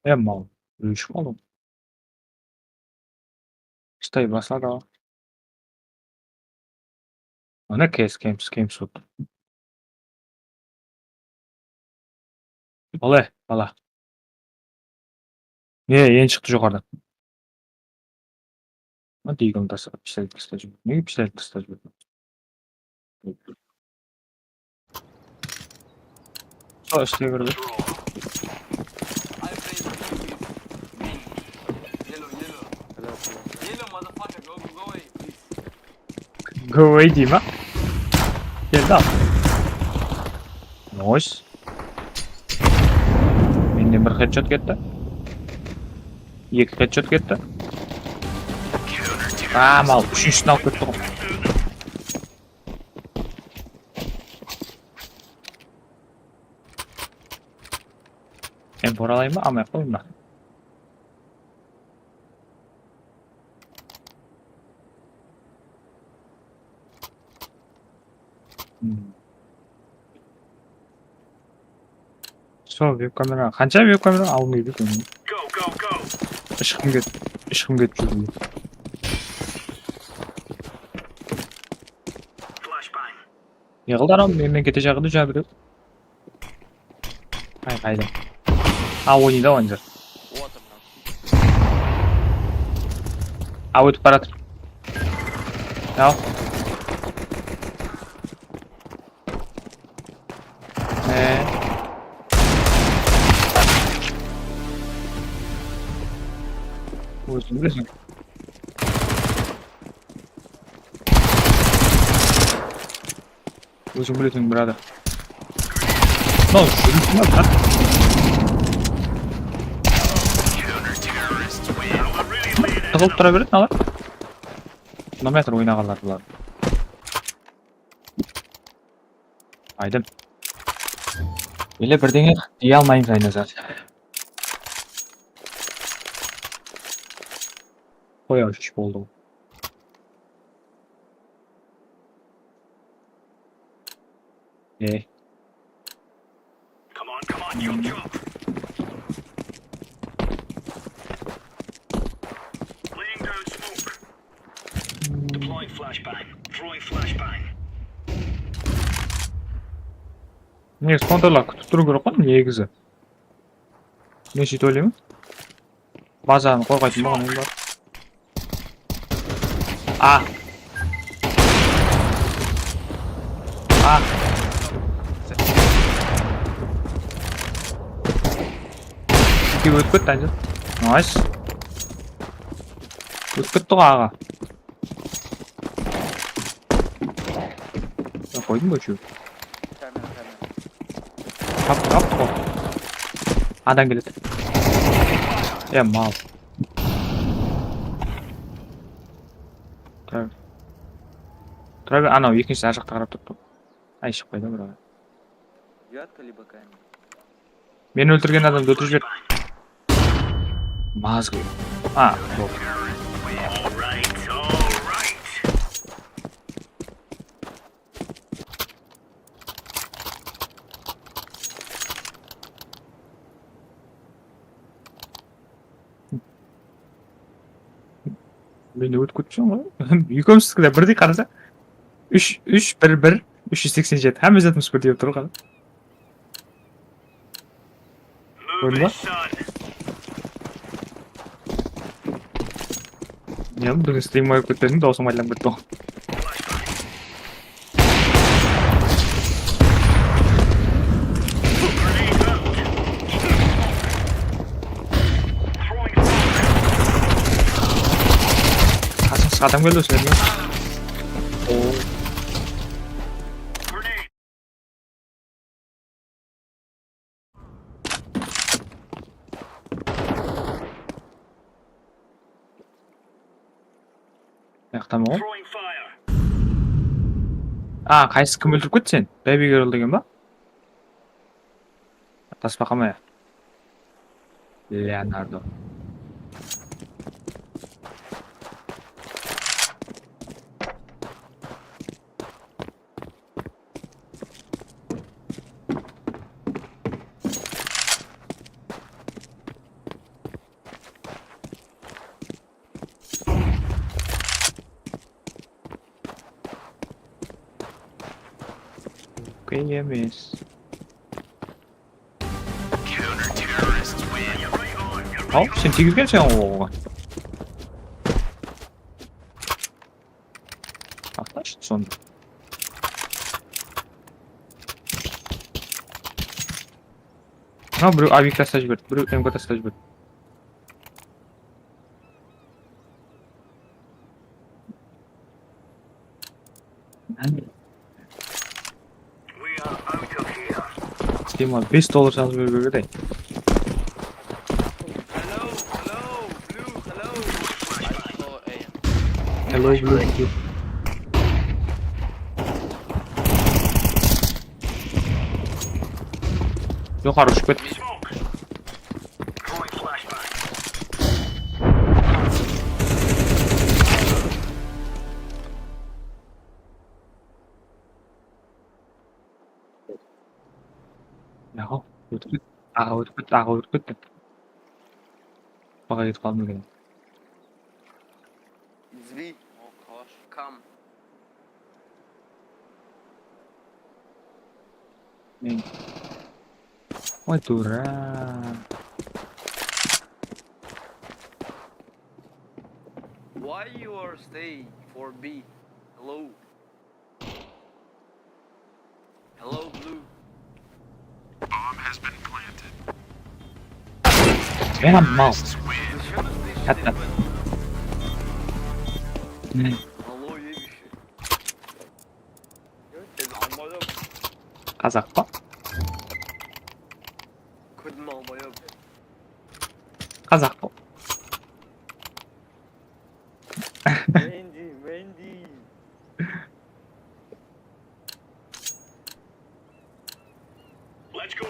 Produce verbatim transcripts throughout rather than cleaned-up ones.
E, mal. Úyiship aldım. Stay basladı. Ana kes, kems, kems oldı. Bala, bala. E, en shıqtı joqarıdan. Mına deygin tasta, pistolet tasta júr. Nege pistolet tasta júr? Sol ishte bir. Go away dey ma? Keldi al. Nice. Mennen bir headshot ketti. Eki headshot ketti. Aa, mal, úshinshisin alıp ketti ǵoy. M four alayın ba, almay-aq qoyayın ba? Hmm. Sol web kamera. Qansha web kamera almaydı eken? Ishqim ket, ishqim ketip júr. Ne qıldı anam, menmen kete shaqırdı jańa birew. Ay, qayda? A, oynaydı oyınshı. A, ótip baratır. Al. Ee. Óziń bilesiń. Óziń bilesiń, brother. Mınaw júrisin ba, brat? Tıǵılıp tura beredi mınalar. Mına meter oynaǵanlar bular. Aydım. Ele birdeńe dey almayın, Aynazar. Qoy, aw, sheship boldı. E. Come on, come on, jump, jump. Laying down smoke. Deploying flashbang. Throwing flashbang. Negizi kontorlar kútip turıw kerek ǵoy, negizi. Men sóytip oylayman. Bazanı qorǵaytın bolǵan endi bar. A. A. Eki ótip ketti, Anjel. Nice. Ótip ketti ǵoy, aǵa. Ya, qoydım ba, úshew? Tap, tap, tap. Adam keledi. Ya, mal. Tura ber. Tura ber, anaw ekinshisi ar jaqta qarap turıptı. Ay, shıqpaydı, bro. Девятка либо камень. Meni óltirgen adamdı óltirip jiber. Mazgı. A, bot. Meni ótip ketipseń ǵoy. Ekewimizdikiler birdey qarasa. Úsh, úsh, bir, bir, úsh júz seksen jeti. Hámme zatımız birdey bolıp tur ǵoy. Kórdiń ba? Ne, búgin stream qoyıp ketpediń, dawısım aylanıp ketti ǵoy. Qasıńızǵa adam keldi, sizlerge. Oo. Mıyaqta ma ol? A, qaysı, kim óltirip ketti seni? Baby Girl degen ba? Taspa qamaya. Leonardo. Kútpey emes. Al, sen tiygizgenseń oǵan. Aqtash sonda. Mına birew avik tastap jiberdi, birew M K tastap jiberdi. Steam-a bes dollar sanıp berip edi. Hello, hello, blue, hello. I saw A M. Hello, blue. Joqarı ushıp ketti. Yaǵo, ótip ketti. Aǵa ótip ketti, aǵa ótip ketti. Baǵa ketip qaldım eken. It's me. Come. Men. Oy, dura. Why you are stay for B? Hello. Hello, blue. Bomb has been planted. Yanan mal. Katta. Ne? Alloh yemiş. Qazaq pa? Kúrdim almayam. Qazaq pa? Mendi, Mendi. Let's go.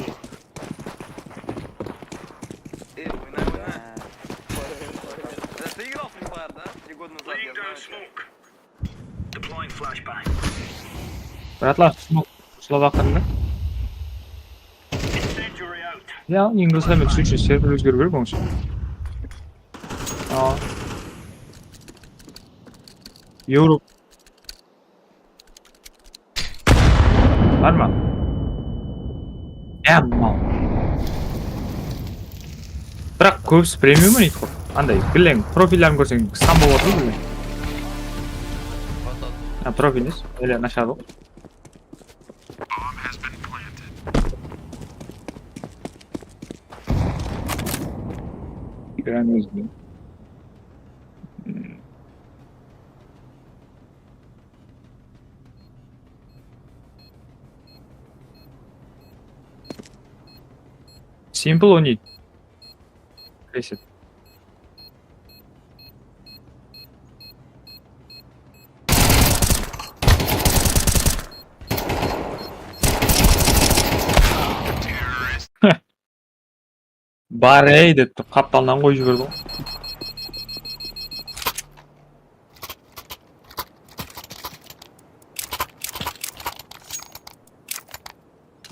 Ey, oynay, oynay. Sen Free Fire da, три года назад, я знаю тебя. Bratlar, smok uslap aqırında. Ya, inglizler men túsinshe, server ózgeriw kerek onıń ushın. Aa. Evropa. Bar ma? Ya, mal. Biraq kóbisi premium oynaydı ǵoy. Anday, gillen profillerin kórseń, san bolıp atır ǵoy gillen. Ha, profil emes, ele nashar ǵoy. Ekran ózge. Simple oynaydı. Reset. Bar ey dep turıp, qaptalınan qoyıp jiberdi ǵoy.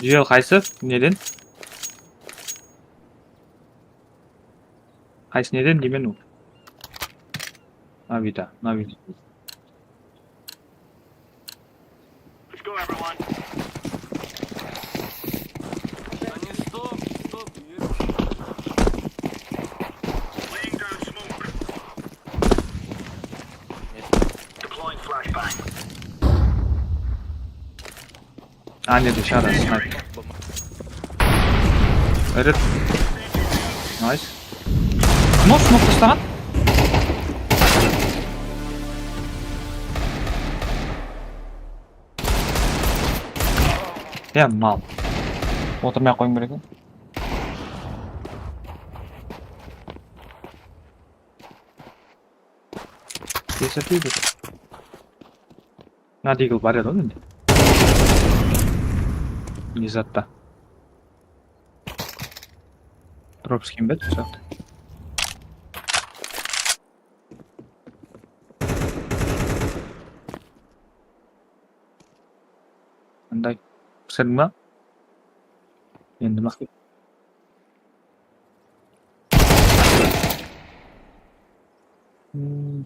Jel qaysı? Neden? Qaysı neden deymen ol? Navida, Navida. Let's go, everyone. Да не, стоп, стоп, ё-, Laying down smoke. Deploying flashbang. Ane de shadow sniper. Red. Nice. Smok, smok taslaǵan. Ya, mal. Otırmay-aq qoyıwım kerek edi. Esirteydi. Mına digl bar edi ǵoy mende. Ne zatta? Drop skin be, tutsaq. Qanday? Pisirdiń ba? Endi maqsat. Hmm.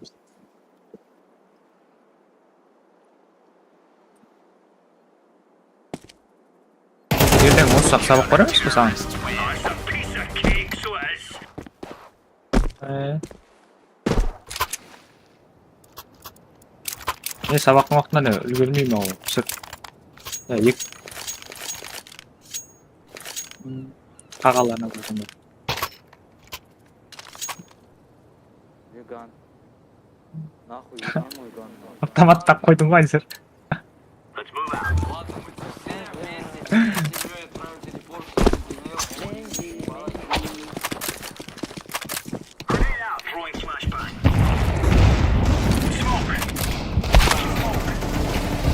Usap sabaq bar emes pe saǵan? E. E, sabaqtıń waqtında ne, úlgermeymen ǵoy. Sır. Ya, ek. Hmm, qaǵanlarına qoysam da. Vegan. Naxuy vegan, vegan. Avtomat tap qoydıń ǵoy, Ayzer.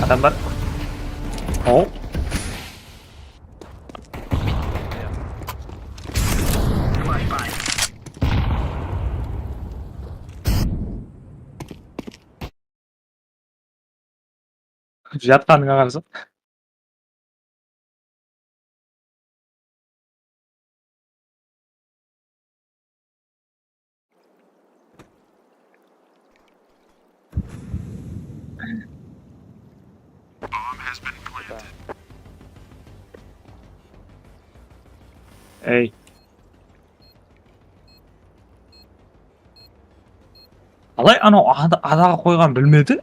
Adam bar. Oh. Jatqanıńa qarasa. Ey. Qalay anaw ada-, adaǵa qoyǵan bilmedi.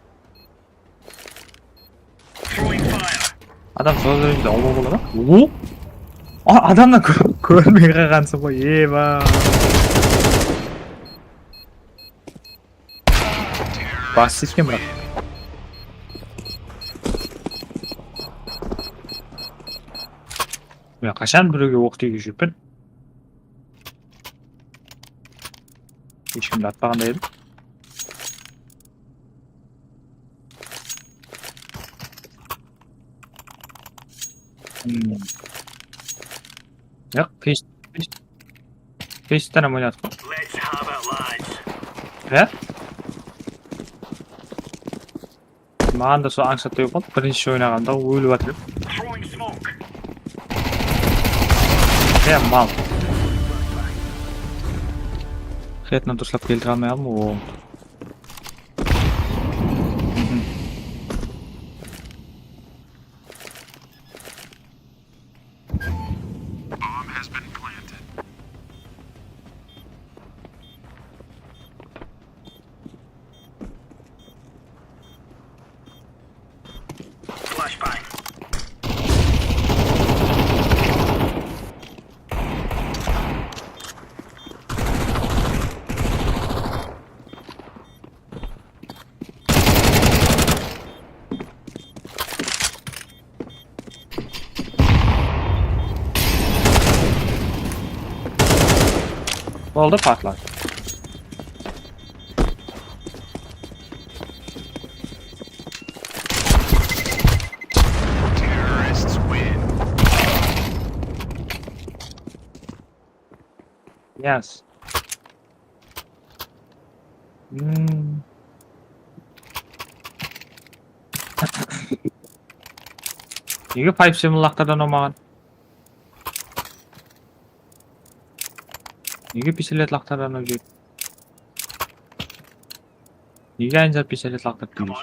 Adam sol jerinde awlaw boladı. O? A, adamnan kó-, kórmey qalǵansın ǵoy, eba. Bas etken biraq. Men qashan birewge oq tiyge júrpen? Hesh kimdi atpaǵanday edim. Hmm. Yoq, pes, pes, pesten ham oynadıq ǵoy. Ya? Maǵan da sol ańsat dep qaldı. Birinshi oynaǵanda ólip atır. Sen mal. Xetini durıslap keltire almay aldım ǵoy. Boldı, partladı. Yes. Hmm. Nege pipe semi laqtardan olmaǵan? Nege pistolet laqtardan olmaydı? Nege aynzar pistolet laqtarıp kelesiz?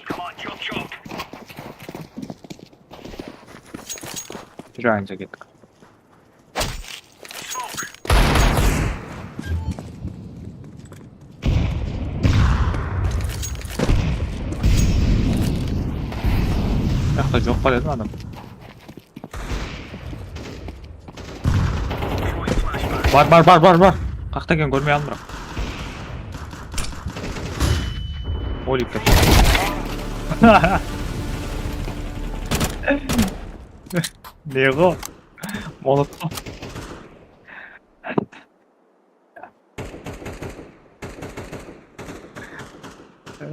Júre, aynzar kettik. Jaqta joq pa edi adam? Bar, bar, bar, bar, bar. Qaqta eken, kórmey aldım biraq. Olikte. Ne ǵo? Molotov. Ee,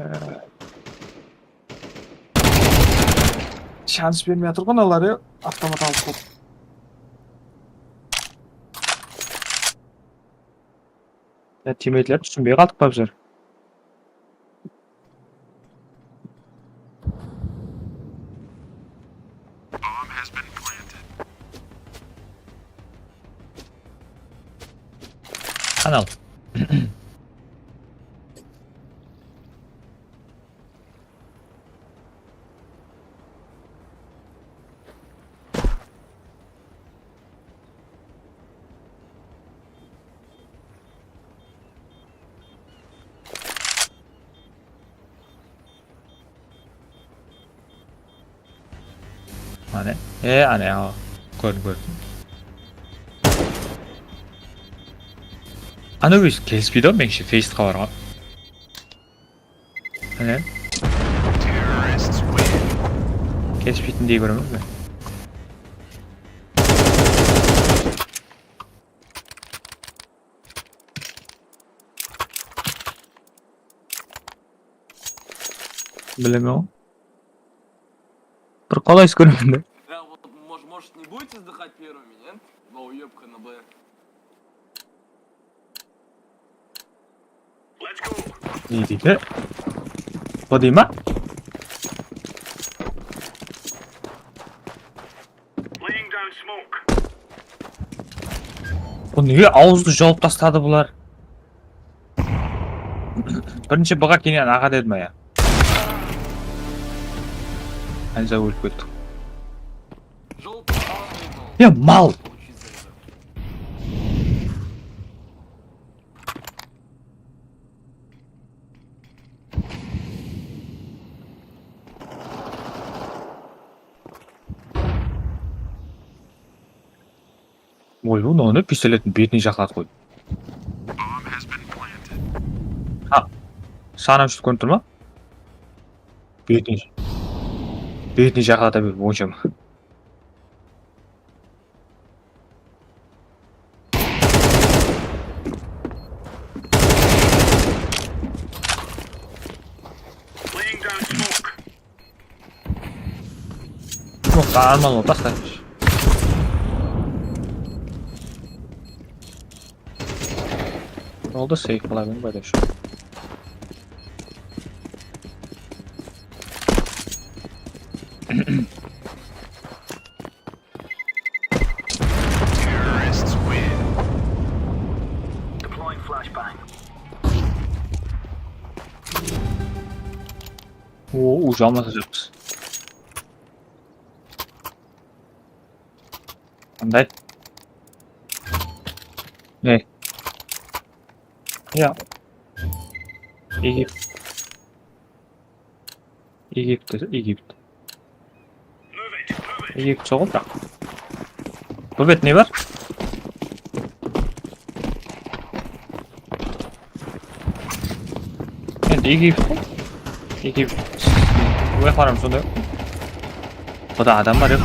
Shans bermey atır ǵo mınalar, ya, avtomat alıp qoyıp. Ya, timeytler túsinbey qaldıq pa bizler? Kanal. Áne, e, áne, a, kórdim, kórdim. Ana ózi kelispeydi-aw, menińshe, feysqa barǵan. Áne. Kelispeytindey kóremen men. Bilemen. Bir qalaysız kóremen de. Да, вот, мож-, может, не будете сдыхать первыми, нет? Два уёбка на Б. Ne deydi? Bu dey ma? Laying down smoke. Bu nege awızdı jawıp tasladı bular? Birinshi bıǵa, keyin aǵa dedim ya. Anca ólip kettik. Ya mal! Oy, bu ne? Pistoletin betine jaqladı qoy. Ha. Sanam shıp kórinip tur ma? Betine. Betine jaqlata ber, onsha ma? Laying down smoke. Smoke-qa arman ol, tasta. Oldı, save qıla beriń, bayda shu. Terrorists win. Deploying flashbang. O, uca almasa jaqsı. Qanday? Ne? Ya. Egipt. Egipt, Egipt. Egipt soǵıp, biraq. Bu bet ne bar? Endi Egipt ǵoy. Egipt. Oy, qaram, sonday. Quda adam bar, yoq.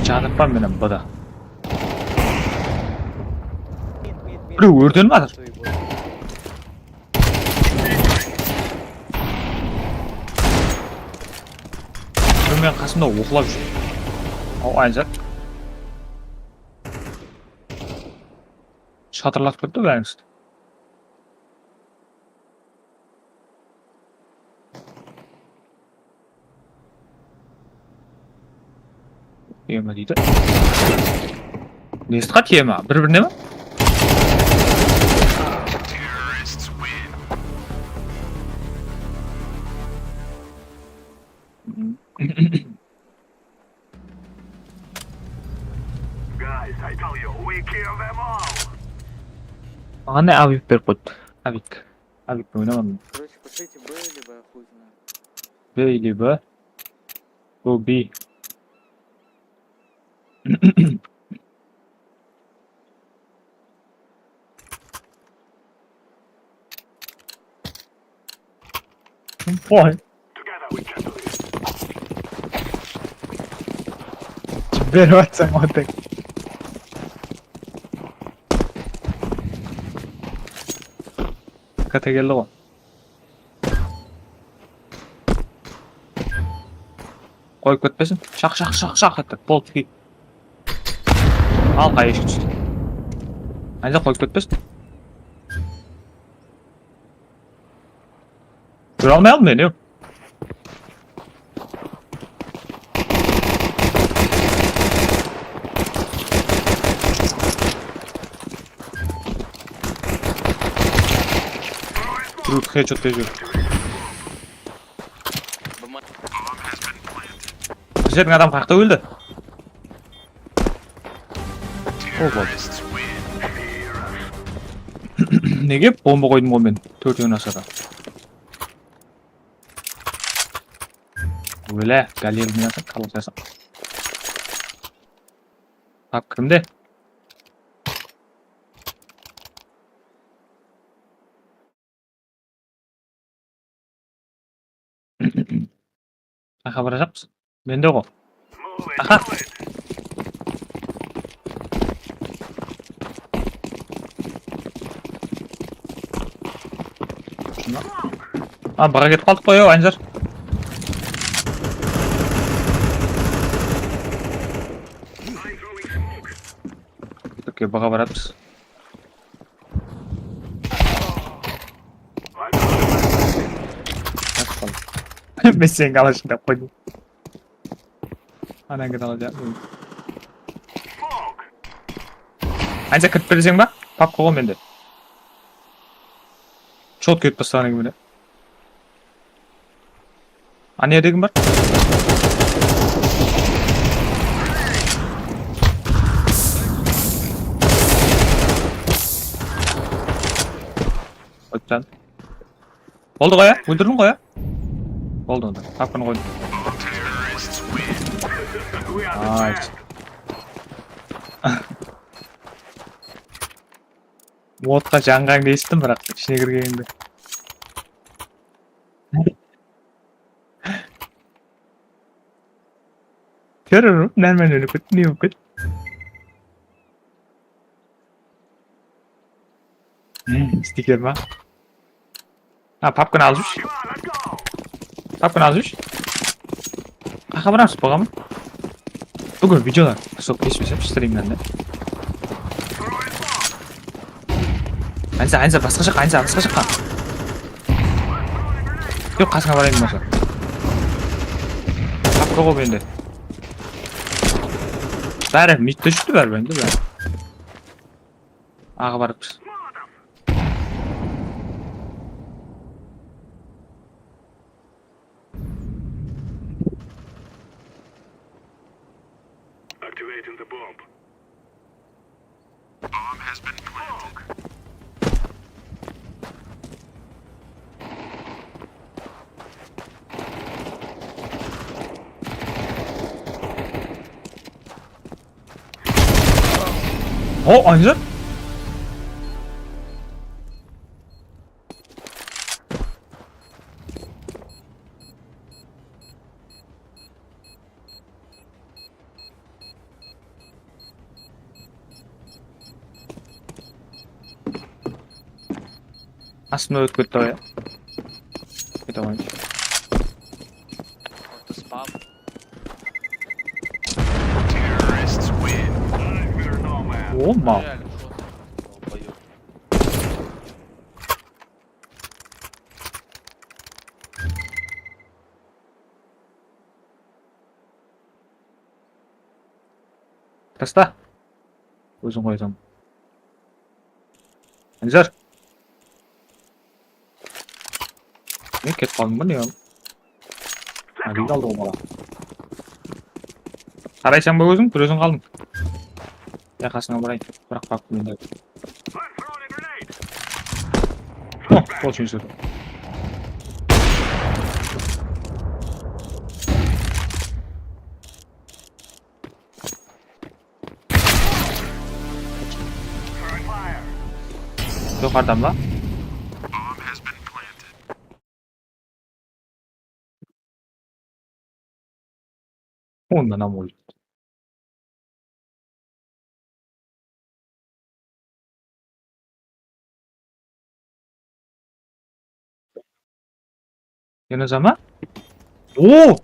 Janıp pa menen bu da. Birew órtenip atır. Birew meniń qasımda oqlap júr. Aw, aynzat. Shatırlap ketti bárińizdi. Kema deydi. Nesi qa kema? Bir-birine ma? Guys, I tell you, we kill them all. Maǵan ne Avik berip qoydı. Avik. Avik oynamadım. Короче, пошлите Б либо хуй знает. Б либо. Go B. Boy. Jiberip atsań otek. Kata keldi ǵoy. Qoyıp ketpesin. Shaq, shaq, shaq, shaq etti. Boldı, ket. Al, qayıshı tústi. Ayda qoyıp ketpesin. Júre almay aldım men, yoq. Birew xedshot berip júr. Bizlerdiń adam qayaqta óldi? O, boldı. Nege bomba qoydım ǵoy men? Tórtewin ashada. Óle, galermeyasın, kalosasın. Tap kimde? Aha, barajaqpız. Mende ǵo. Aha. A, baǵa ketip qaldıq ǵoy, Anzar. Okey, baǵa baramız. Men seniń alashıńdı qoydım. Anańgı da alacaq. Anca kirip bereseń ba? Papka ǵo mende. Chotko etip baslaǵan eken mine. Ane degim bar. Qoyıptan. Boldı ǵoy, ya? Óldirdiń ǵoy, ya? Boldı onda. Tapqırın qoydım. Ay. Otqa janǵanıńdı esittim, biraq ishine kirgeninde. Terror, nármen ólip ketti, ne bolıp ketti? Hmm, stiker ma? Ha, papkanı alıp júrshi. Papkanı alıp júrshi. Qaqa baramız, boǵamı? Búgin videolar, sok, keshpesem, strimden de. Anza, Anza, basqa jaqqa, Anza, basqa jaqqa. Yoq, qasıńa barayın bolmasa. Papka ǵo mende. Bári midte júrdi, bári endi, bári. Aǵa barıptı. Activating the bomb. Bomb has been planted. O, aynı. Astına ótip ketti ǵoy, ya. Kete qoyayın. Orta spam. Oma. Real shot. Долбоёб. Tasta. Óziń qoyasań. Anzar. Ne, ketip qaldıń ba, ne? Aliydi aldı ǵoy bala. Qaraysań ba óziń? Bir óziń qaldıń. Ya, qasıńa barayın. Biraq papka mende. Ho, bol, sen sür. Joqarıdan ba? Onnan ham oydı. Yana zaman? Oo!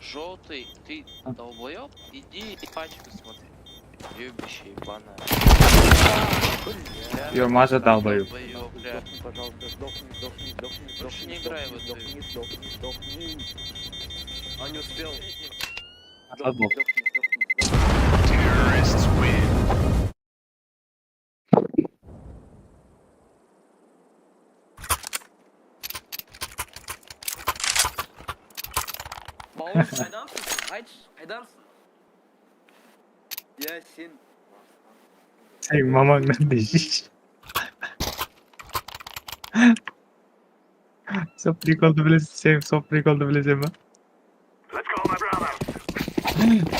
Желтый, ты долбоёб? Иди пачку смотри. Ёбище ебаное. Бля. Ё, Маза долбоёб. Долбоёб, бля. Сдохни, пожалуйста, сдохни, сдохни, сдохни, сдохни, сдохни, сдохни, сдохни. Он не успел. Отбой. Сдохни, сдохни, сдохни, сдохни. Bawır, qaydansın sen? Aytshı, qaydansın? Ya sen. Sen mamańnan deyshi. Sol prikoldı bileseń, sen sol prikoldı bileseń ba?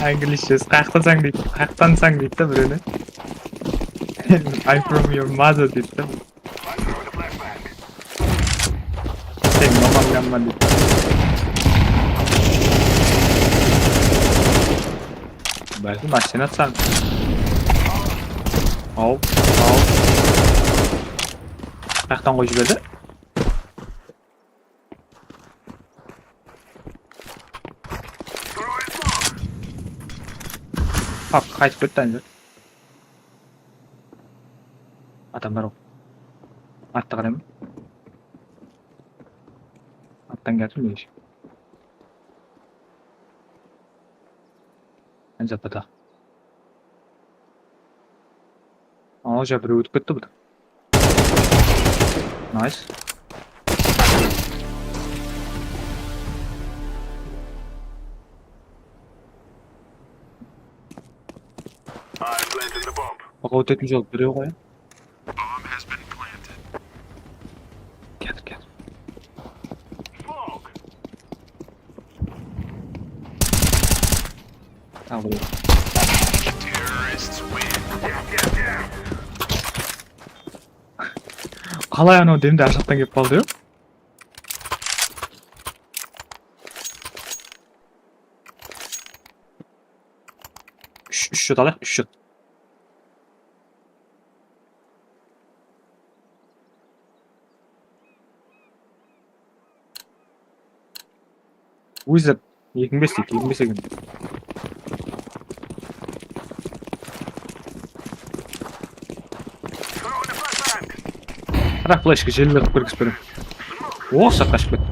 Anglishe, qayaqtansań deydi, qayaqtansań deydi da birewine. I'm from your mother deydi da. Sen mamańnan deydi. Bálkim, sen atsań. Aw, aw. Qayaqtan qoyıp jiberdi? Haq, qaytıp ketti endi. Adamlar oq. Arttı qarayman. Arttan keldim, ne ish? Anjapata. Aa, ja birew ótip ketti bu da. Nice. Baqa ótetin jol birew ǵoy. Káttir, káttir. Taǵı birew. Qalay anaw demde arjaqtan kelip qaldı, yo? Úsh, úsh shot alayıq, úsh shot. Ózi eki mıń bes deydi, eki mıń bes eken. Qara, fleshka jelli qılıp kirgizip berem. O, sırtqa shıǵıp ketti.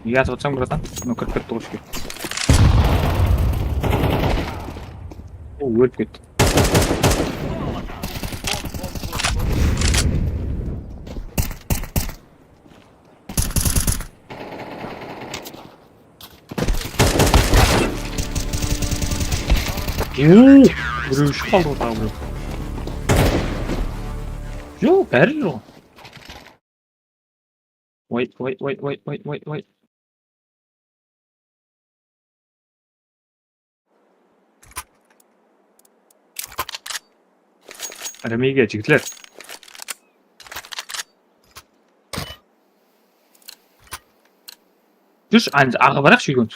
Nege atıp atsań, bratan? Mına kirip ketti ǵoy ishke. O, ólip ketti. Oo, birew ushıp qaldı ǵoy taǵı birew. Joq, bári joq. Wait, wait, wait, wait, wait, wait, wait. Remeyge, jigitler. Júrshi, anca aǵa baraq shúygen.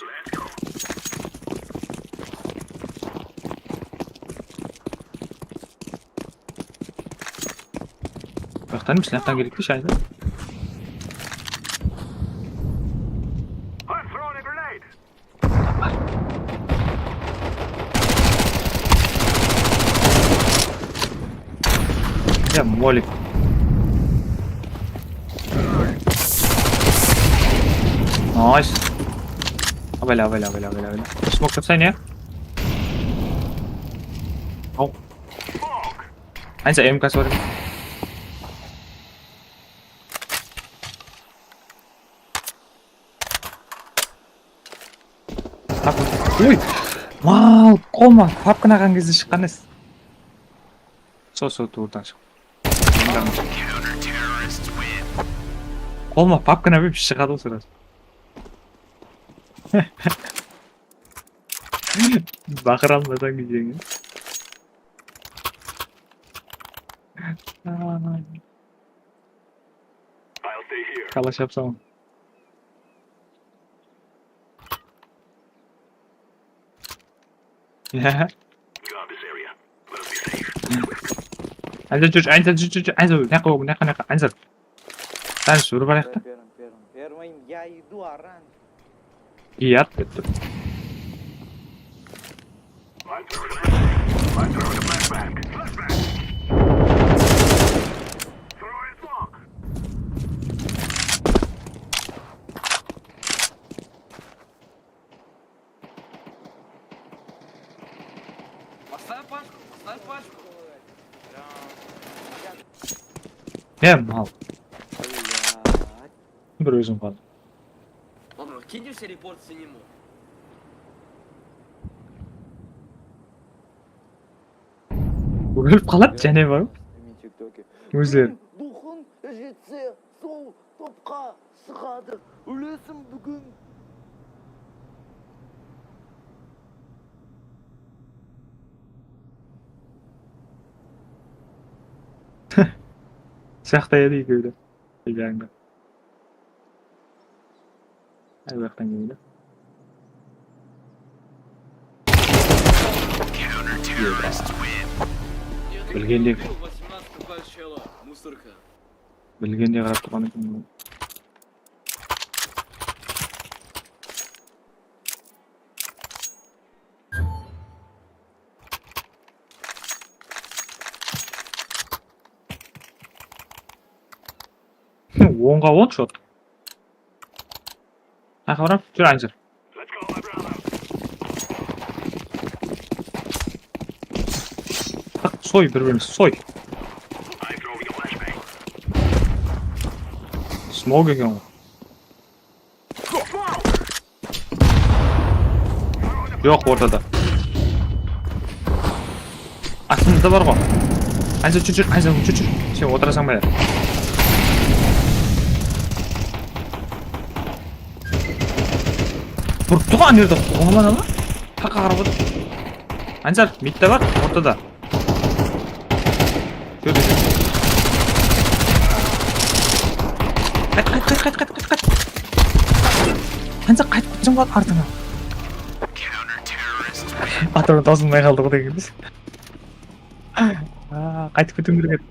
Buyaqtan, mısınaqtan keldik de, shaydı. Ya, molik. Nice. Abele, abele, abele, abele, abele. Smoke taslayın ya. Au. Aynısı M K'sı bar. Oy! Mal, qolma, papkını alǵan gezde shıqqan edi. Sol, sol tuwırdan shıqtı. Qolma papkını berip shıǵadı ǵoy sırası. Baqıra almasań diyecegiń. Kalash yapsam. Anzar, júr, Anzar, júr, júr, júr, Anzar, mına jaqqa, mına jaqqa, mına jaqqa, Anzar. Sen súrip alayıq ta. Первым, первым, первым. Я иду, оран. Iyat, bitti. Поставь пачку, поставь пачку. Ne mal? Bir ózim qaldım. Ладно, кинь телепорт синему. Ólip qaladı jáne barıp. Ózleri. Duxın jetse, sol topqa shıǵadı. Ólesin búgin. Shaqtay edi ekewi de. Janında. Ay, bu jaqtan keldi. Bilgende, bilgende qarap turǵan eken. Onǵa on shot. Aqırı, júr, anjır. Taq, soy, bir-birin soy. Smog eken ol. Joq, ortada. Astımızda bar ǵo. Ansa, júr, júr, Ansa, júr, júr. Sen otırasań ba ya? Turıptı ǵo, ana jerde. Ońaman ala. Taqqa qarap otır. Ansar, midde bar, ortada. Júr, júr. Qayt, qayt, qayt. Qansaq qaytıp ketseń boladı artıńa. Patron tausılmay qaldı ǵo degenbiz. Aa, qaytıp ketiwim kerek edi.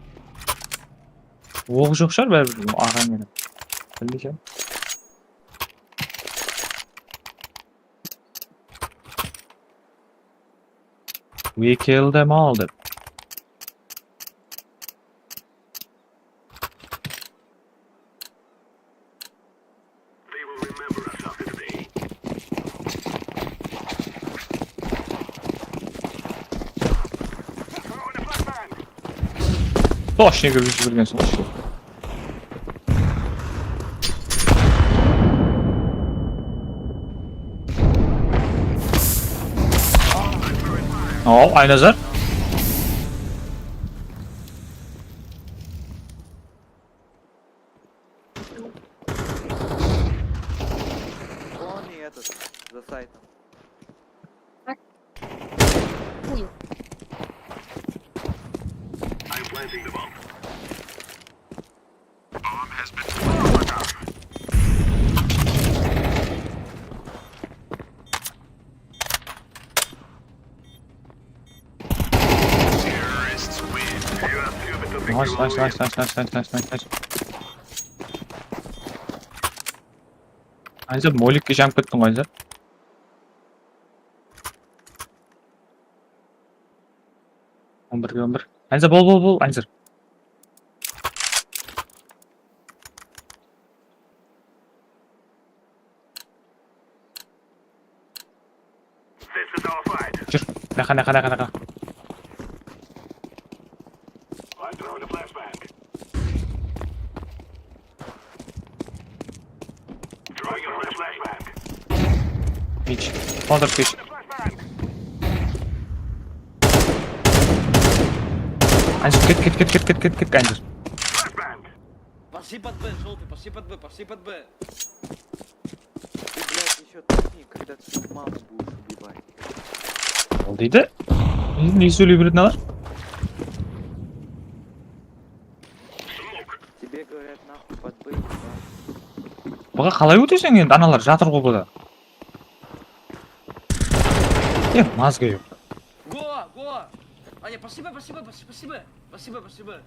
Oǵı joq shıǵar báribir, aǵań menen. Bilmeymen. We killed them all dep. Точно kirip jibergensiń ǵoy. Aw, Aynazar. Вон и этот, за сайтом. Nice, nice, nice. Aynazar, molikke janıp kettiń ǵoy, Aynazar. On birge on bir. Aynazar, bol, bol, bol, Aynazar. Júr. Mınaqa, mınaqa, mınaqa, mınaqa. Kesh. Qoldirip kesh. Anjir, ket, ket, Anjir. Пошли под Б, желтый, пошли под Б, пошли под Б. Ты, блядь, ещё тупник, когда ты маму будешь убивать. Ol deydi. Ne, ne sóyley beredi mınalar? Тебе говорят, нахуй под Б, ебать. Buǵa qalay óteseń endi, analar jatır ǵo buda. E, мозга joq. Go, go. Аня, пошли Б, пошли Б, пошли, пошли Б. Пошли Б, пошли Б.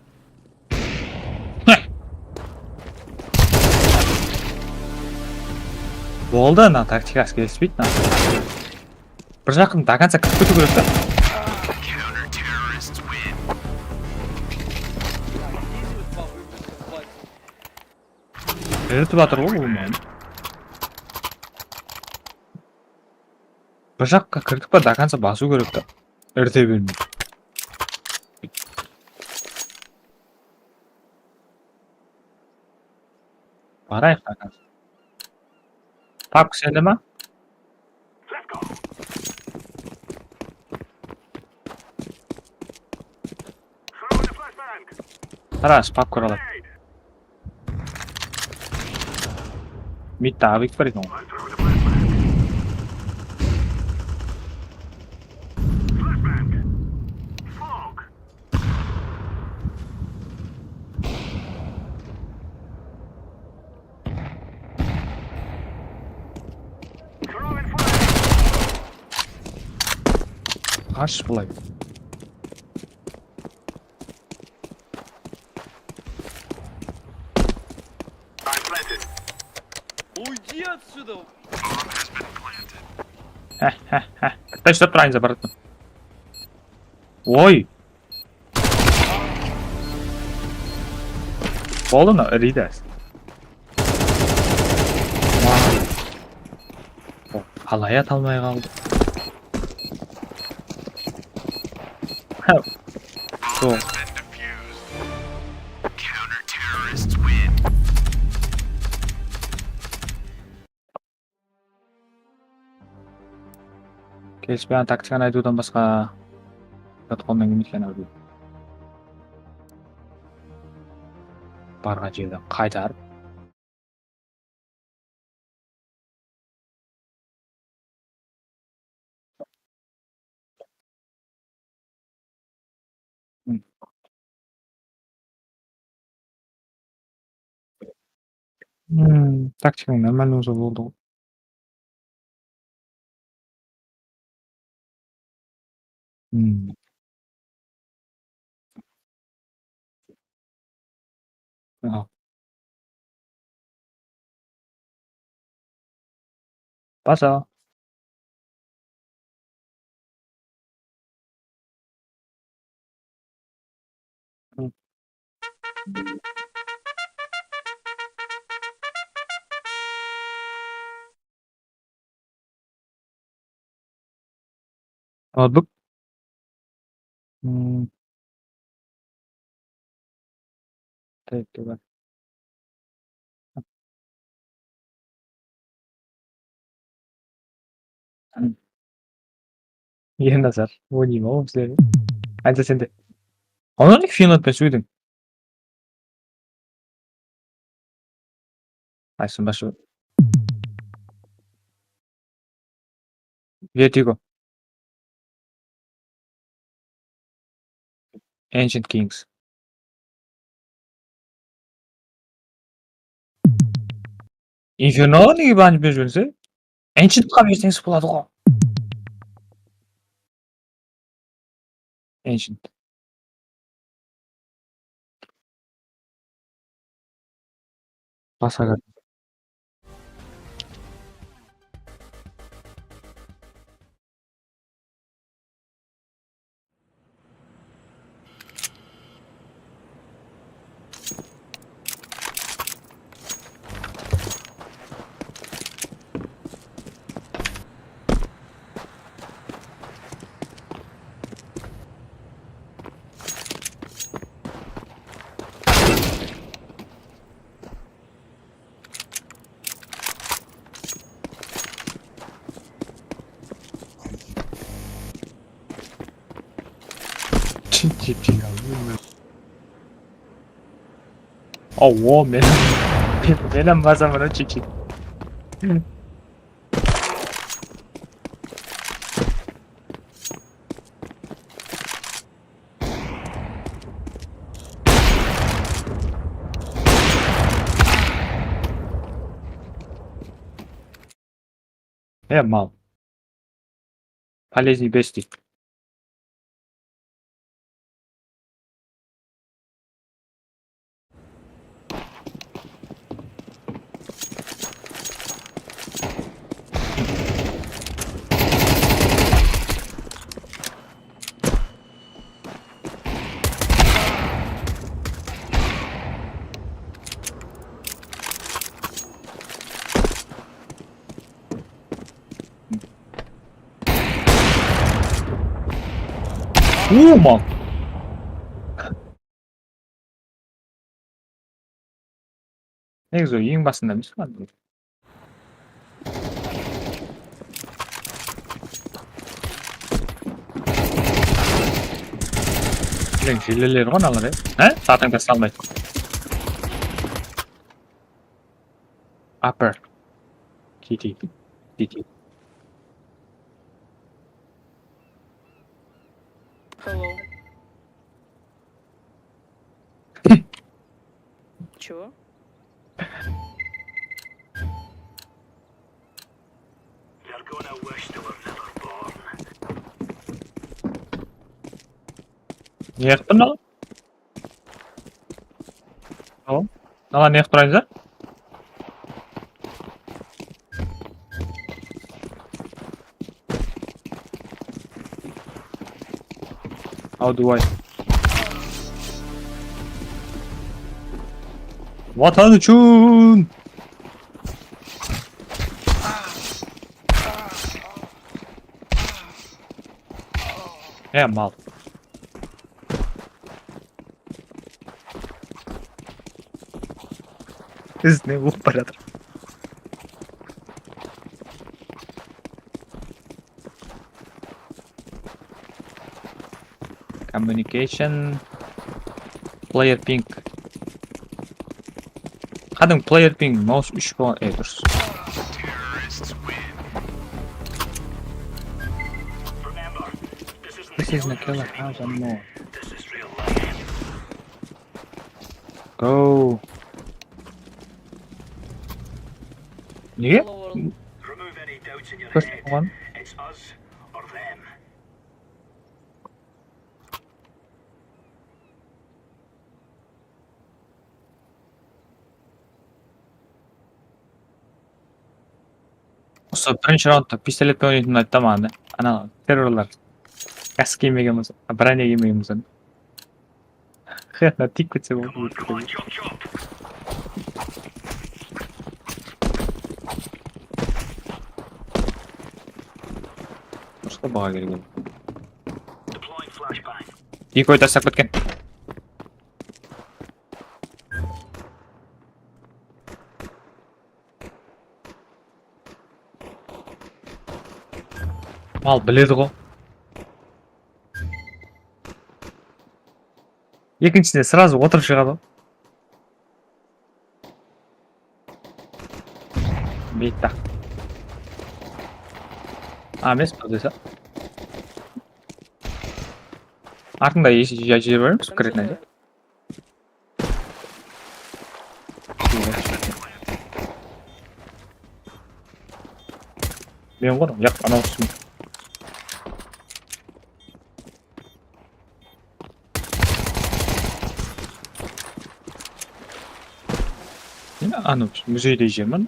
Boldı, mına taktikası kelispeydi, mına. Bir jaqın до конца kirip ketiw kerek ta. Eritip atır ǵoy bul meni. Bir jaqqa kirdik pa, до конца basıw kerek ta. Irite bermey. Barayıq, до конца. Papka sende ma? Let's go. Qara, shıpap kóre aladı. Midte abik bar eken ǵoy. Ash bılay. Уйди отсюда! Heh, heh, heh. Bitta uslap turayın, bratım. Oy! Boldı mına, Ridas. Qalay ata almay qaldı? Ha. Sol. Kelispegen taktikanı aytıwdan basqa zat qolımnan kelmeydi eken, ǵoy. Barǵan jerden qaytarıp. Hmm, taktikań normalno bolsa boldı ǵoy. Hmm. Aha. Pasa. Noutbuk. Hmm. Tek, tek. Ernazar, oynayman ǵoy sizlerge. Ayta sende. Onı ne Finlandpen sóydiń? Aytsın, başı. Vertigo. Ancient Kings. Inferno nege banıp berip júrsiz? Ancient qa berseńiz boladı ǵo. Ancient. Basqa gáp. Awo, men, men hám basaman, chik-chik. E, mal. Полезный бести. Uuu, mal. Negizi ol eń basında emes pa? Jileler ǵo mınalar, e? Há? Zatıń tasa almaydı. Upper. City. City. Hello. Чего? Ne qıptı mınalar? Tamam. Mınalar ne qıp turaysızlar? How do I? Vatan ushın! He, mal. Biz ne bulup baratır? Communication. Player ping. Qádimgi player ping, mouse úsh bolǵan, e, durıs. This isn't a killer house anymore. Go. Nege? First one. Usı birinshi raundta pistoletpen oynaytın ayttı maǵan da. Ana terrorlar. Kask kiymegen bolsa, branya kiymegen bolsa. Xıyaqına tiyip ketse boldı. Usta baǵa kelgen. Dekoy taslap ketken. Mal biledi ǵo. Ekinshisine srazu otırıp shıǵadı ǵo. Bitta. A emes, bir dese. Artıngda jay beremiz, kireten edi. Men ǵoy, yaq, anaw ústinde. Mine, anaw múzeyde jermen.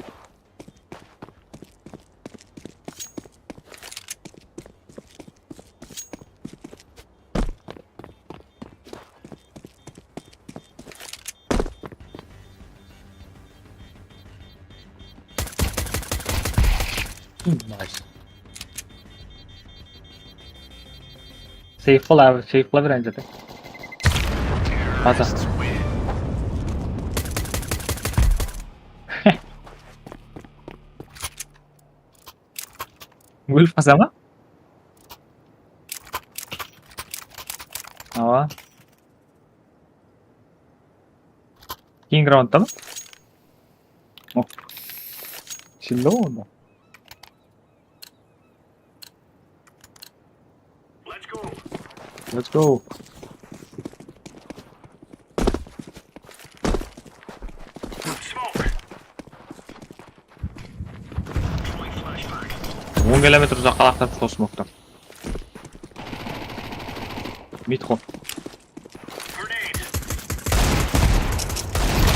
Nice. Seyf bol abi, seyf bola ber ende de. Baza. Ólip qalsa ma? Awa. Keyingi raundta ma? Oh. Shillo onda. Let's go. On kilometr uzaqqa laqtap sol smoktan. Mid ǵo.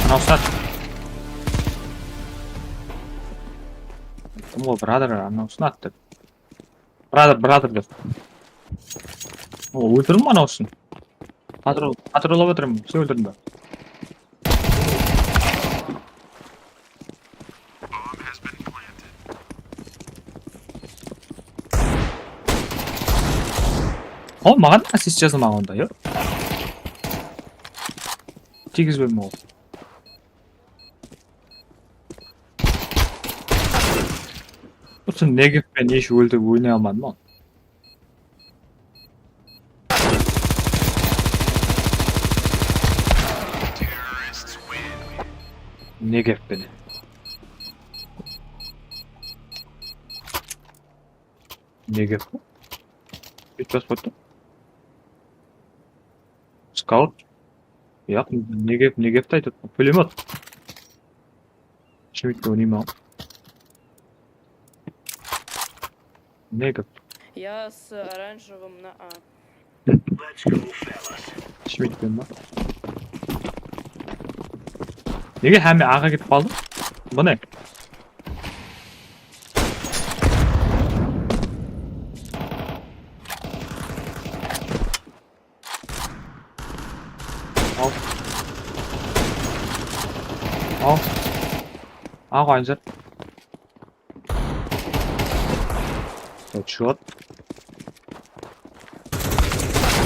Anaw sınat. Kim ol, brother, anaw sınat dep. Brother, brother dep. O, óltirdim anaw ushın. Patrol, patrollap otırım, sen óltirdiń be? O, maǵan assist jazılmaǵan onda, yo. Tiygizbeymen ol. Usı negivpen hesh óltirip oynay almadım ol. Ne gep pene? Ne gep? Hech basıp qoydı. Skaut. Yaq, ne gep, ne gepti aytıp? Pulemyot. Shimikte oynayman. Ne gep? Я с оранжевым на А. Shimikten ba? Nege hámme aǵa ketip qaldı? Bu ne? Al. Al. Al, aynı zat. Headshot.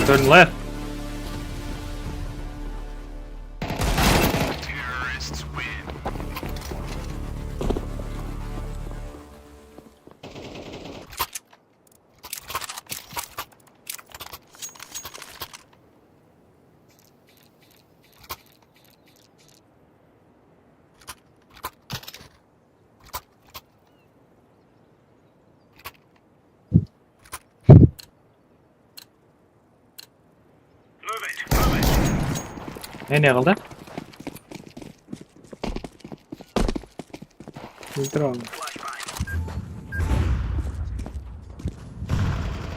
Turn left. Ne, ne qıldı? Filtre aldı.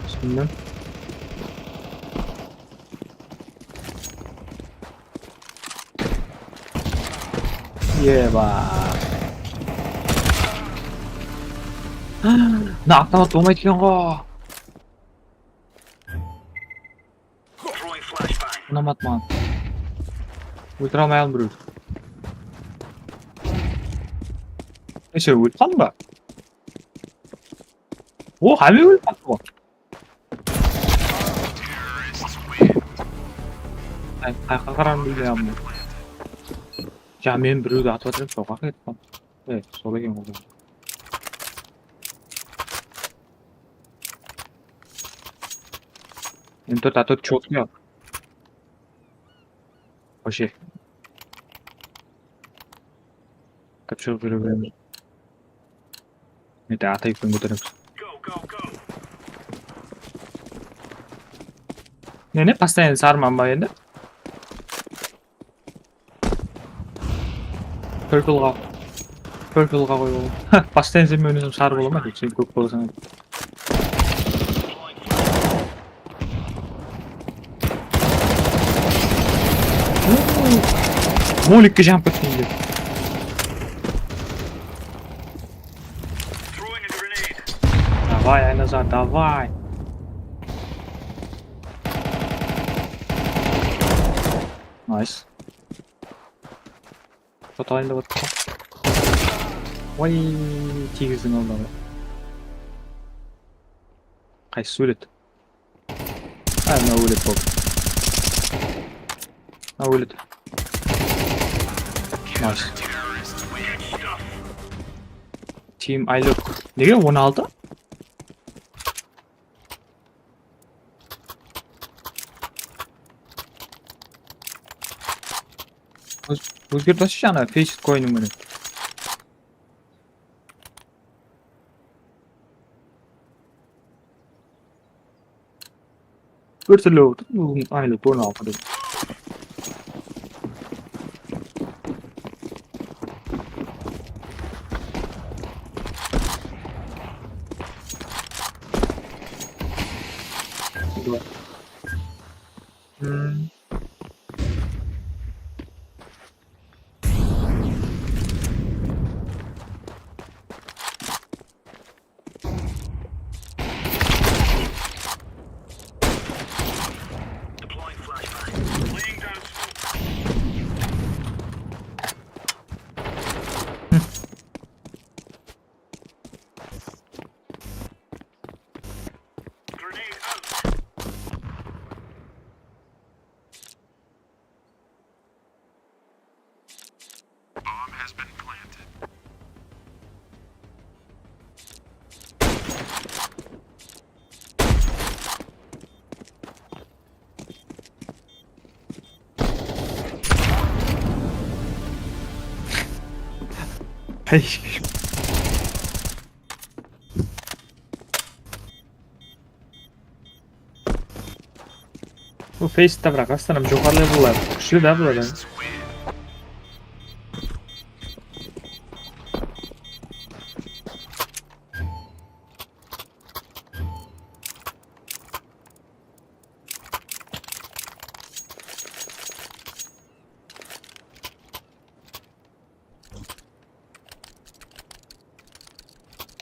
Túsindim. Eba. Mına avtomat bolmaydı eken ǵo. Unamadı maǵan. Óltire almay aldım birewdi. Neyse, ólip qaldım ba? O, hámme ólip qaldı ǵo. Ay, qayaqqa qaraǵanımdı bilmey aldım. Ya, men birewdi atıp atırman, soǵan ketip qaldım. E, sol eken ol. M tórt A tórt chotnıy al. Вообще. Qıp shıǵıp júre beremiz. Mende atayıqtan kóteremiz. Ne, ne, постоянно sarıman ba endi? Purpleǵa. Purpleǵa qoy oǵlım. Постоянно sen menen sarı bola ma? Sen kók bolasań. Molikke janıp ketken edi. Davay, Aynazar, davay. Nice. Shot alayın dep atır. Oy, tiygizdiń aldına. Qaysı óledi? Ha, mına óledi boldı. Mına óledi. Nice. Team I look. Nege on altı? Óz-, ózgertip alshı ana, Faceit coiniń menen. Bir túrli otır, bul aynı on altı dep. Hmm. Ey. Bu Face-te, biraq, rastan hám joqarılay boladı. Kúshli da bul adam.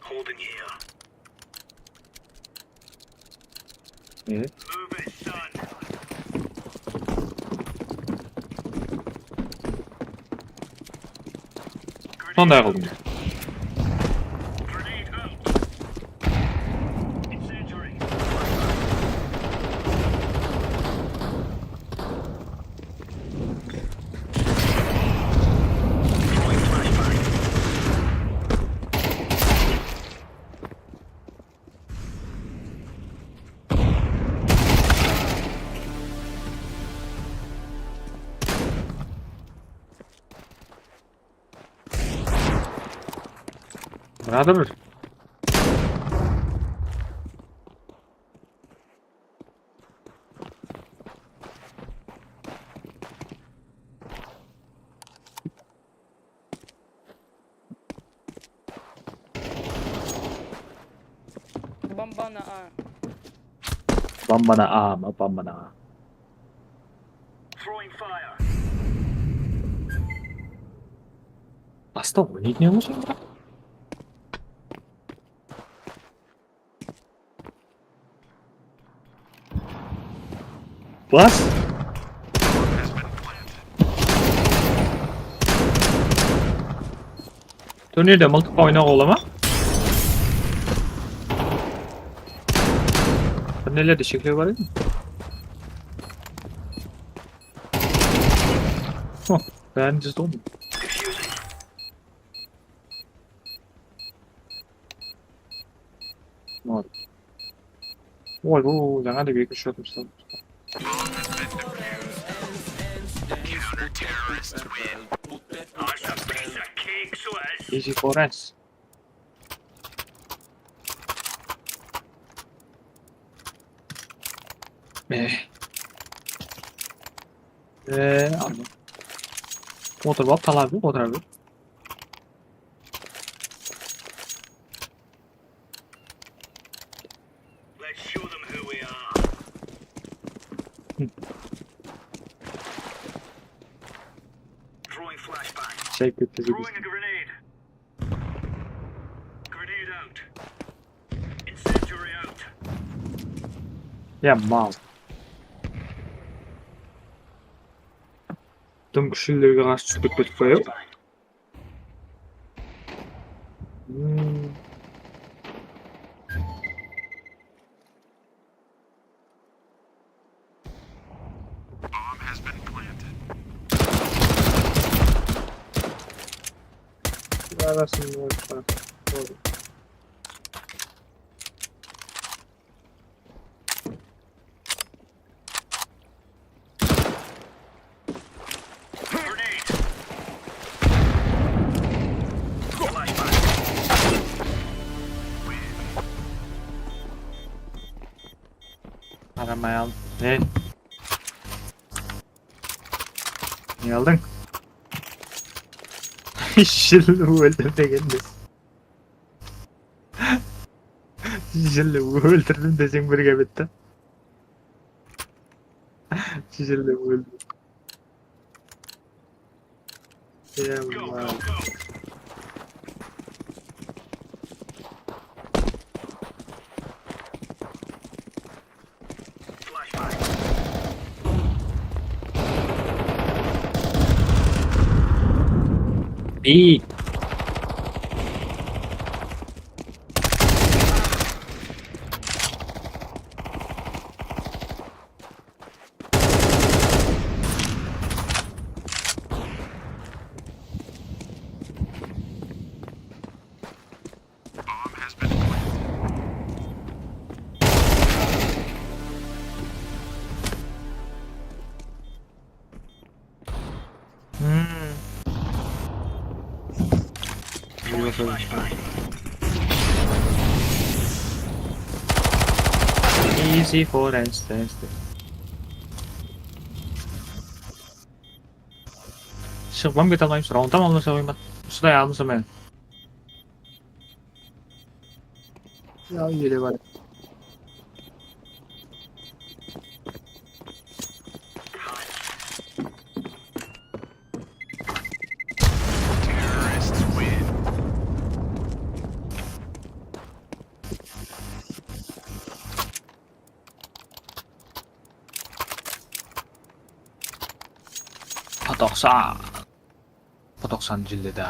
Holding here. Evet. Move it, son. Sonday qıldım. Grenade out. Incendiary. Brother. Bombanı A. Bombanı A ma, bombanı A. Throwing fire. Basta oynaydı ne bolsa, biraq? Bas. Turnirde mıltıqqa oynawǵa bola ma? Bir nelerde sheklew bar edi. Huh, bárin jızdı ǵoy. Oy. Oy, bu jańa da ekinshi shotım usladı. Easy for us. Eh. Eh, aldım. Otırıp al, Talal abi, otıra ber. Let's show them who we are. Hı. Throwing flashbang. Çek, bitti, bitti. Throwing a grenade. Grenade out. Incendiary out. Ya mal. Dım kúshlilerge qarsı túsip ketpedik pa, ya? Hmm. Arasın boş ver. Doğru. Aramay al. Ne? Ne aldıń? Jil óldirmegende. Jil óldirdim deseń bir kebette. Jil óldirdim. Ya Allah. Bi. Hmm. Easy for us, test. Shıǵıp hám kete almayman, round tam almasa qoyman. Usıday almasa men. Ya, ele bar. P toqsan. P toqsan jildedi.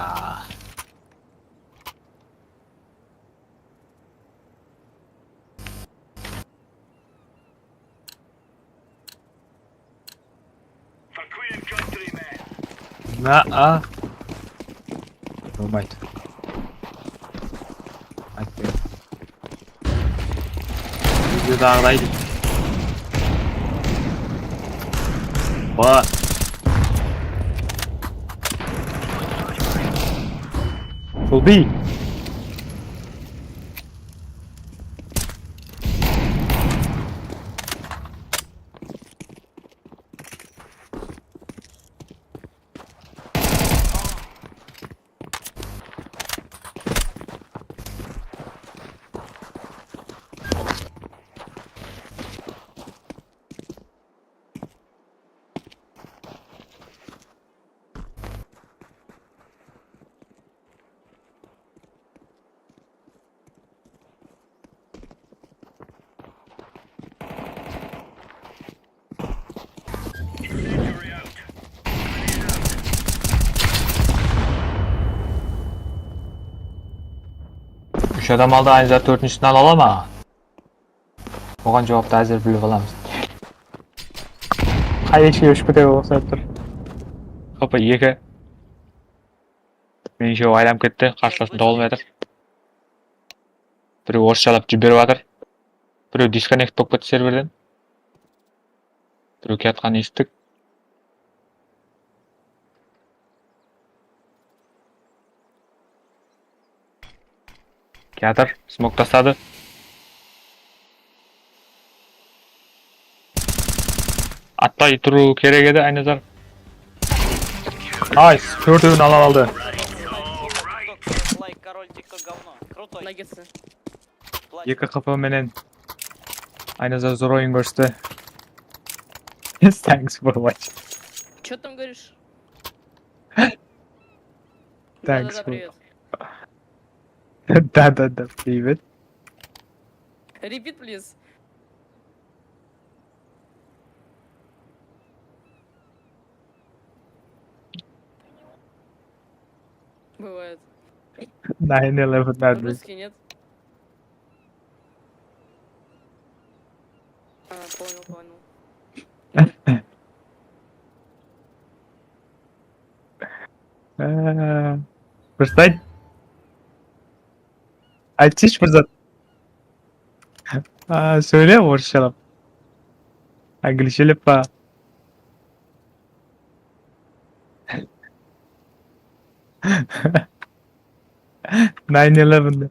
Na, a. Bolmaydı. Aytpayın. Videoda aǵlaydı. Ba. Full B. Úsh adam aldı, aynı zat tórtinshisini ala ala ma? Oǵan juwaptı házir bilip alamız. Qay eshikke ushıp ketedi uqsap tur. H P eki. Menińshe, ol aylanıp ketti, qarsılasın tawıp atır. Birew orısshalap jiberip atır. Birew disconnect bolıp ketti serverden. Birew kiyatqanın esittik. Kiyatır, smok tasladı. Atpay turıw kerek edi, Aynazar. Nice, tórtewin ala aldı. Лайк, король, тик говно. Крутой. Наггетсы. Eki H P menen Aynazar zor oyın kórsetti. Thanks for watching. Чё там говоришь? Thanks for. Да-да-да, привет. Да-да-да, привет. Repeat, please. Бывает. Nine eleven надо. По-русски нет. А, понял, понял. Á, bir sayt. Aytsayshı bir zat. Á, sóyle orısshalap. Anglishelep pa? Nine eleven de.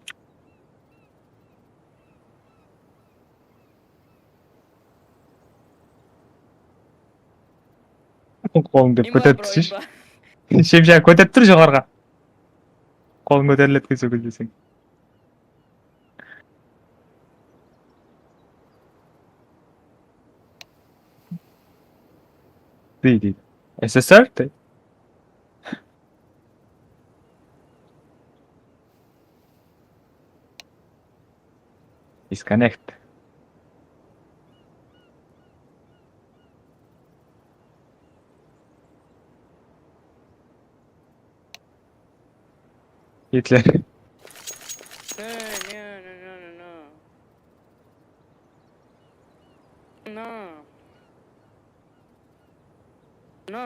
Qolıńdı kóterip turshı. Shemsha kóterip tur joqarıǵa. Qolıń kóteriledi eken sol gezde seń. Dey, dey. S S R dey. Disconnect. Hitler. No, no, no, no, no, no. No. No.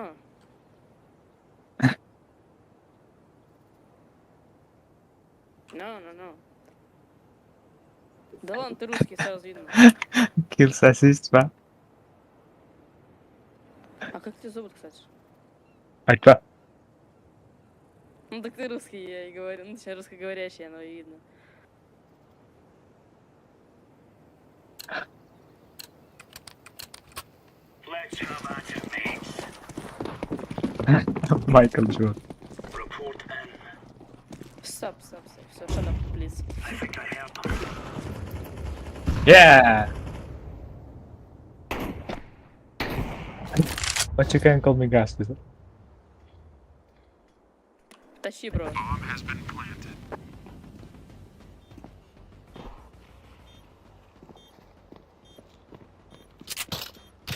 No, no, no. Да ладно, ты русский, сразу видно. Kill sosist pa? А как тебя зовут, кстати? Aytpa. Ну так ты русский, я и говорю. Ну, точнее, русскоговорящий, оно и видно. Michael Jordan. Stop, stop, stop. Все, shut up, please. Yeah. But you can call me Gus, is it? Тащи, bro.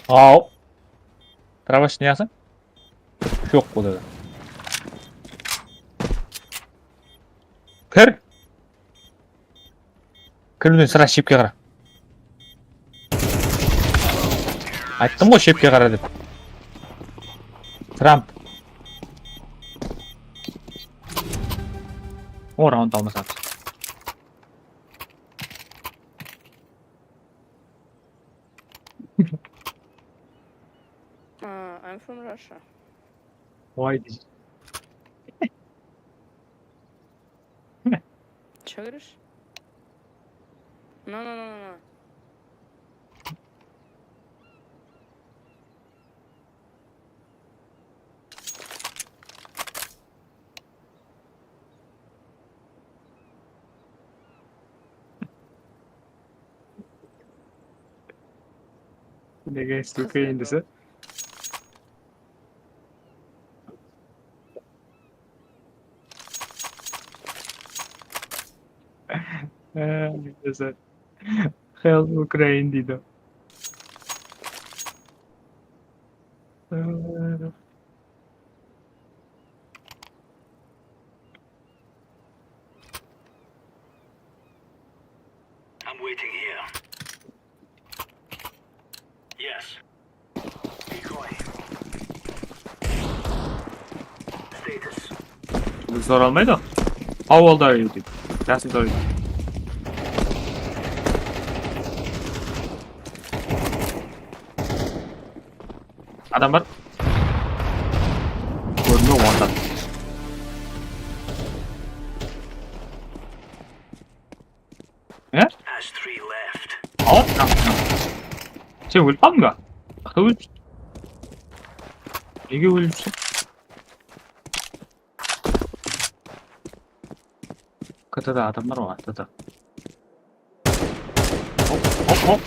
Aw. Trava ishine yaqsın. Joq, boldı. Kir. Kir, men sıra shepke qara. Ayttım ǵoy, shepke qara dep. Trump. O, raund almasam. Uh, I'm from Russia. Why did Чё говоришь? No, no, no, no, no. Nege, suka, endisi? Help Ukraine deydi. I'm waiting here. Yes. Decoy. Status. Bizde soralmaydı. How old are you deydi. Jasın soraydı. Adam bar. Kórdim ǵoy, adam. Ne? Has three left. Al, tamam, tamam. Sen ólip qaldıń ba? Qıtı ólip. Nege ólip? K T da adam bar ǵoy, K T da. Hop, hop, hop.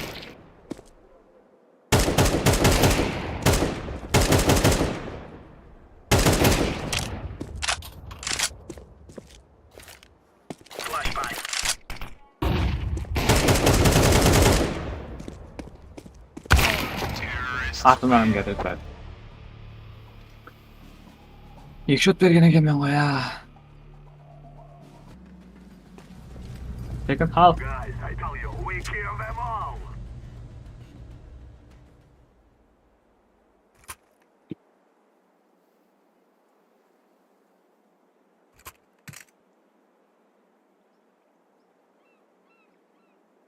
Artımnan ketedi. Eki shot bergen ekenmen ǵoy, ya. Second half. Guys, I tell you, we kill them all.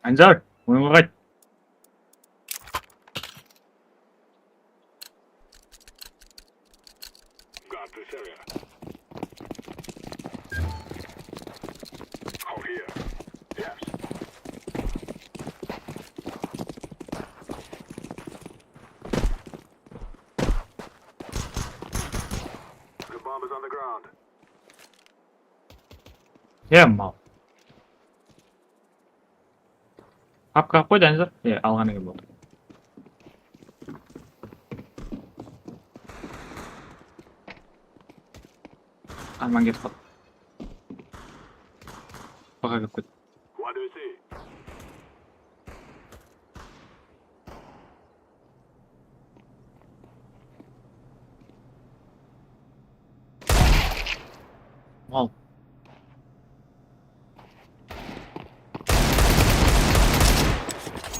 Anjar, oyınǵa qayt. Got this area. Out here. Yes. The bomb is on the ground. Ya, mal. Papka qoy, Danizar. E, alǵan eken boldı. Arman ketip qaldı. Baqa kirip ketip. What do you see? Al.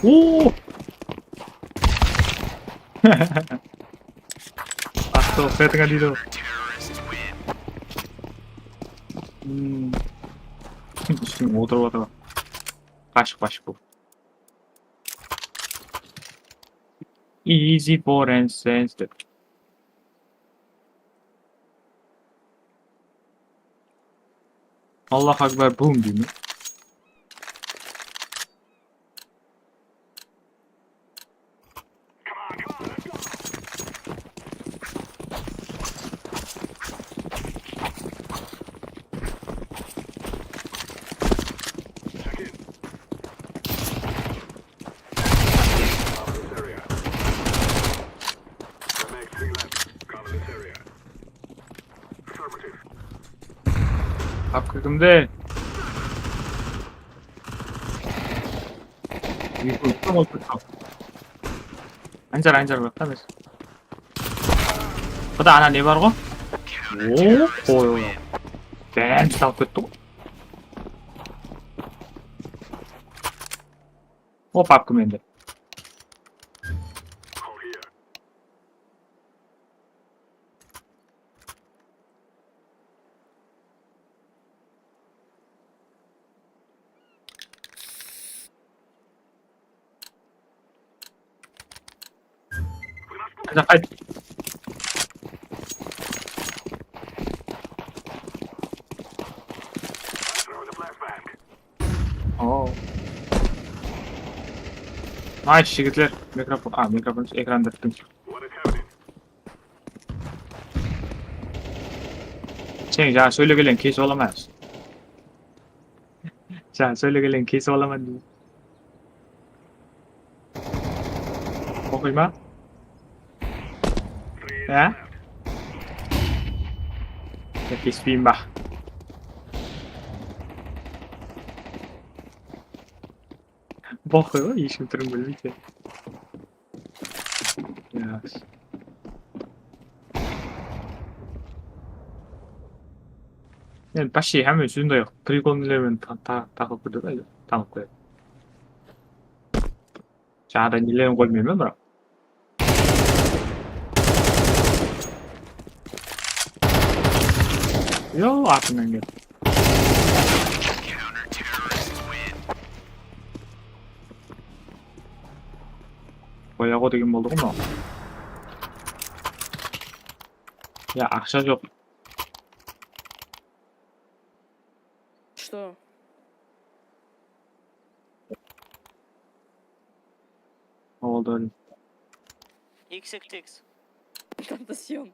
Oo! Attı, sırtıńa deydi. Hmm. Ústine otırıp atır. Qashıq, qashıq bul. Easy for instance dep. Allahu Akbar, bum deymen. Hap kirdim de. Anjar, anjar baq ta, mes. Bunda ana ne bar ǵo? Oo, qoy. Bárin salıp ketti ǵo. O, papka mende. Qayt, qayt. Oo. Nice, jigitler. Mikrofon, a, mikrofon, ekrandı pittim. Sen jańa sóylegelerin kesip alaman. Jańa sóylegelerin kesip alaman deydi. Oqıy ma? Á? Ya, kespeyin ba? Boqıy ǵoy, hesh kim túrin bilmeydi. Yaxshi. Men почти hámme usınday prikol nelermen ta-, ta-, taqıp kúrdi da, tanıp qoyadı. Jańada nelerin qoymayman, biraq. Yo, artımnan kel. Qoyaǵo degen boldı ǵo mınaw. Ya, aqsha joq. Что? Oldı. X X X. Tentacion.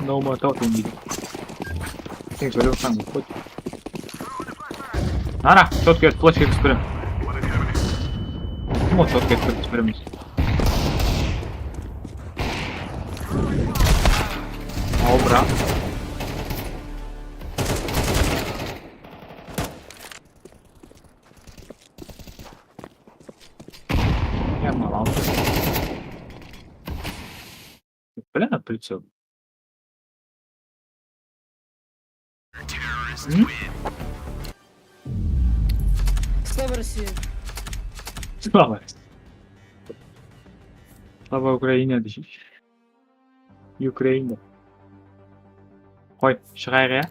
No more talking deydi. Sen sóylep atsań, qoy. Ana, shot kelip, flash kelip berem. Kim o shot kelip beremiz? Al, bra. Ya, mal aldı. Блин, прицел. Слава России. Слава. Слава Украине, deyshi. Ukraina. Qoy, shıǵayıq, ya.